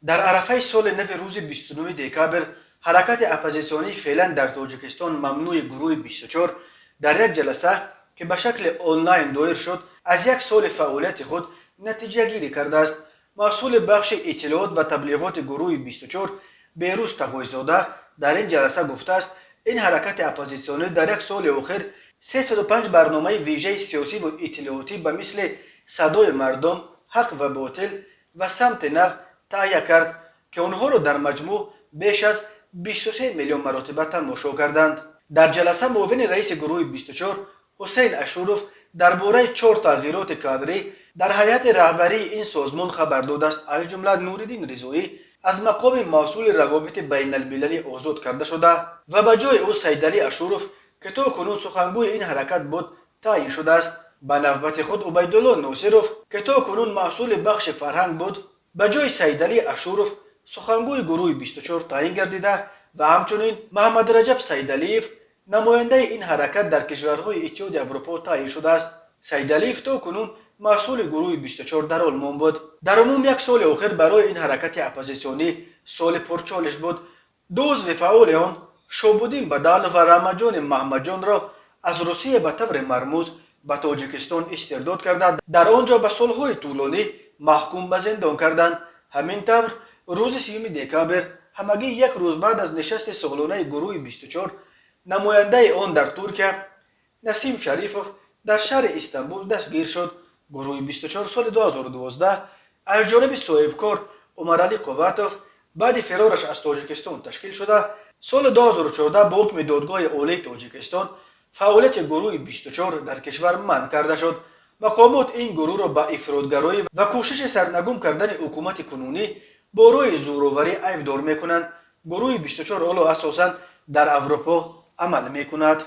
Дар арафаи соли нави, рӯзи 29 декабр, ҳаракати оппозитсионии феълан дар Тоҷикистон мамнӯи Гурӯҳи 24 дар як ҷаласа, ки ба шакли онлайн доир шуд, аз як соли фаъолияти худ натиҷагирӣ кардааст. Масъули бахши иттилоот ва таблиғоти Гурӯҳи 24 Берӯз Тағойзода дар ин ҷаласа гуфтааст, ин ҳаракати оппозитсионӣ дар як соли охир 305 барномаи вижаи сиёсиву иттилоотӣ ба мисли «Садои мардум», «Ҳақ ва ботил» ва «Самти нав» таҳия кард, ки онҳоро дар маҷмӯъ беш аз 23 миллион маротиба тамошо карданд. Дар ҷаласа муовини раиси Гурӯҳи 24 Ҳусейн Ашуров дар бораи чор тағйироти кадрӣ дар ҳайати раҳбарии ин созмон хабар додааст. Аз ҷумла Нуриддин Ризоӣ аз мақоми масъули равобити байналмилалӣ озод карда шуда ва ба ҷои ӯ Сайдалӣ Ашуров, ки то кунун сухангӯи ин ҳаракат буд, таъйин шудааст. Ба навбати худ Убайдулло Носиров, ки то кунун масъули бахши фарҳанг буд, ба ҷои Сайдалӣ Ашуров сухангӯи Гурӯҳи 24 таъйин гардида ва ҳамчунин Маҳамадраҷаб Сайдалиев намояндаи ин ҳаракат дар кишварҳои Иттиҳоди Аврупо таъйин шудааст. Сайдалиев то кунун масъули Гурӯҳи 24 дар Олмон буд. Дар умум як соли охир барои ин ҳаракати оппозитсионӣ соли пурчолиш буд. Ду узви фаъоли он, Шобуддин Бадалов ва Раҳматҷони Маҳмадҷонро аз Русия ба таври мармуз ба Тоҷикистон истирдод карда, дар он ҷо ба солҳои тӯлонӣ маҳкум ба зиндон карданд. Ҳамин тавр, рӯзи 30 декабр, ҳамагӣ як рӯз баъд аз нишасти солонаи Гурӯҳи 24, намояндаи он дар Туркия Насим Шарифов дар шаҳри Истанбул дастгир шуд. Гурӯҳи 24 соли 2012 аз ҷониби соҳибкор Умаралӣ Қувватов баъди фирораш аз Тоҷикистон ташкил шуда, соли 2014 бо ҳукми Додгоҳи Олии Тоҷикистон фаъолияти Гурӯҳи 24 дар кишвар манъ карда шуд. Мақомот ин гурӯҳро ба ифротгароӣ ва кӯшиши сарнагум кардани ҳукумати кунунӣ бо роҳи зӯроварӣ айбдор мекунанд. Гурӯҳи 24 ҳоло асосан дар Аврупо амал мекунад.